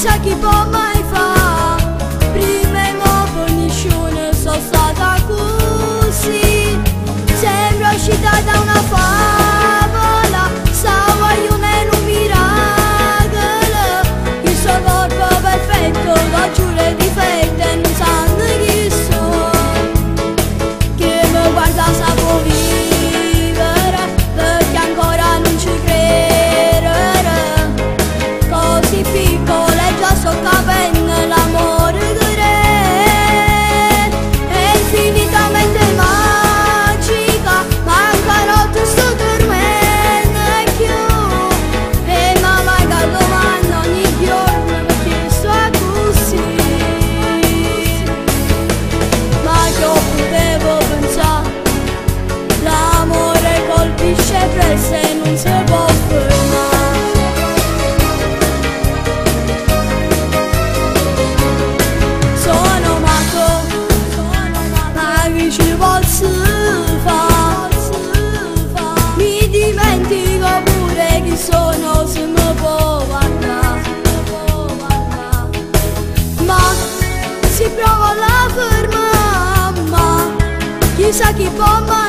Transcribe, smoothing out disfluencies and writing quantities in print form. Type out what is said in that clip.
Chissà chi può mai fa. Prima e dopo nessuno sono stata così. Sembra uscita da una favola. Stavo io un miracolo. Il suo corpo perfetto, lo giuro è difetto e non sanno chi sono. Che mi guarda sa può vivere, perché ancora non ci credere. Così piccola e già sto capendo l'amore che è. È infinitamente magica, manca notte sto dormendo più. E mamma che domanda ogni giorno perché sto così. Ma che potevo pensare? L'amore colpisce presto e non si può fermare. Sono matto, ma che ci posso fare? Mi dimentico pure chi sono se mi può guardare. Ma si prova la ferma, ma chissà chi può mai.